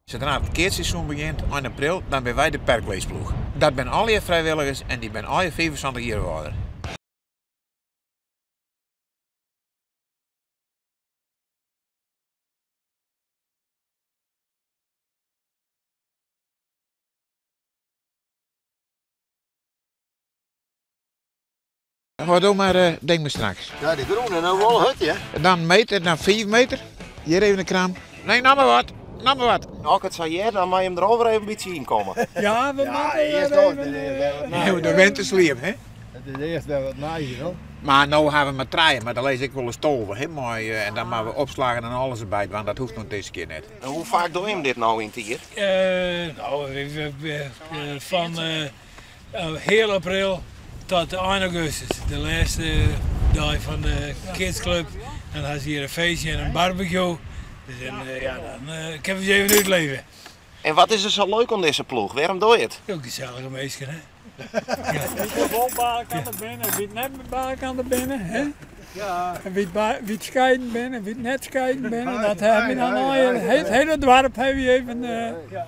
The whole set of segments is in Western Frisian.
Sadree't it keatsseizoen begjint, ein april, dan binne wy de perklisploech. Dat binne allegear frijwilligers en dy binne allegear 75 jier of âlder. Hâld do mar, denk mar straks. Ja, dy grûn is no wol hurd, hear. Dan in meter, dan 5 meter. Hjir even de kram. Nee, no mar wat, no mar wat. As ik it sa hear, dan mei jim der al wer even in bytsje yn komme. Ja, we moatte wer even. Nee, de wintersliep, hè? It is earst wer wat nij, hoor. Mar no hawwe we mar trije, mar dan lis ik wolris 12, hè, mei, en dan moatte we opslaggen en alles derby dwaan, dat hoecht no dizze kear net. En hoe faak dogge jim dit no yn it jier? No, fan heal april tot ein augustus, de lêste dei fan de keatsklup. Dan ha se hjir in feestje en in barbecue. Dus en, ja, dan kinne we se even útleve. En wat is der sa leuk oan dizze ploech? Wêrom doe je it? Hiel gesellige minsken, hè? Dy't wol byelkoar binne, dy't net byelkoar binne, hè? En dy't skeiden binne, dy't net skeiden binne, dat hawwe we dan al. Het hele doarp hawwe we even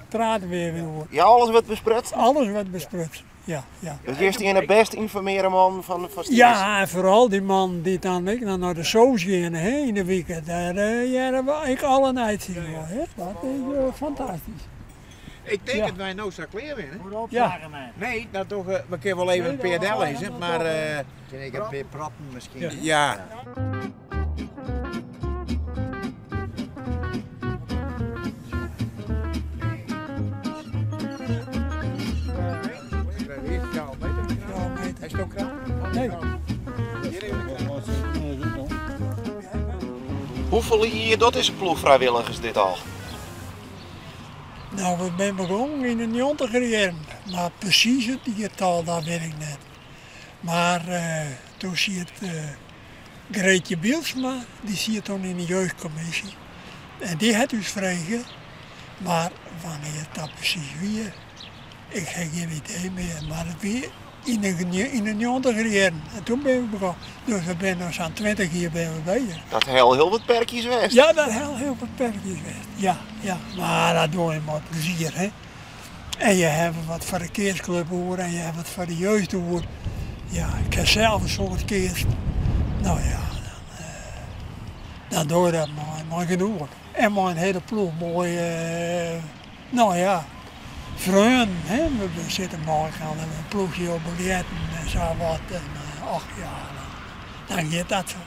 praten we even oer. Ja, alles wurdt besprutsen? Alles wurdt besprutsen, ja. ja. Dus hjir stean de bêst ynformearre mannen fan Stiens? Ja, en foaral dy mannen dy't dan ek noch nei de soos geane, hè, yn de wike. Dêr hearre we ek alle nijtsjes wol, hè. Dat is fantastysk. Ik tink dat wy no sa klear binne. Ja. Nee, dat dogge we kinne wol even in pear dellizze, mar. Kin ik in pear proppen miskien? Ja. Nee. Hoefolle jier docht dizze ploech frijwilligers dit al? No, we binne begûn yn de njontiger jierren, mar presys it jiertal dat wit ik net. Mar doe siet Greetje Bielsma, dy siet toen yn de jeugdkommisje en dy hat ús frege, mar wannear't dat presys wie, ik ha gjin idee mear, mar it wie yn de njontiger jierren en toen binne we begûn. Dus we binne no sa'n 20 jier binne we bezich. Dat ha al hiel wat perkjes west. Ja, dat ha al hiel wat perkjes west. Ja, ja. Mar dat dogge je mei plezier, hè. En je hawwe wat foar de keatsklup oer en je hawwe wat foar de jeugd oer. Ja, ik ha sels in soad keatst. No ja, dan dogge je dat mei genoegen. En mei in hiele ploech moaie, no ja, freonen, hè. We sitte mei elkoar in ploechje op biljerten en sa wat. En och ja, dan giet dat sa.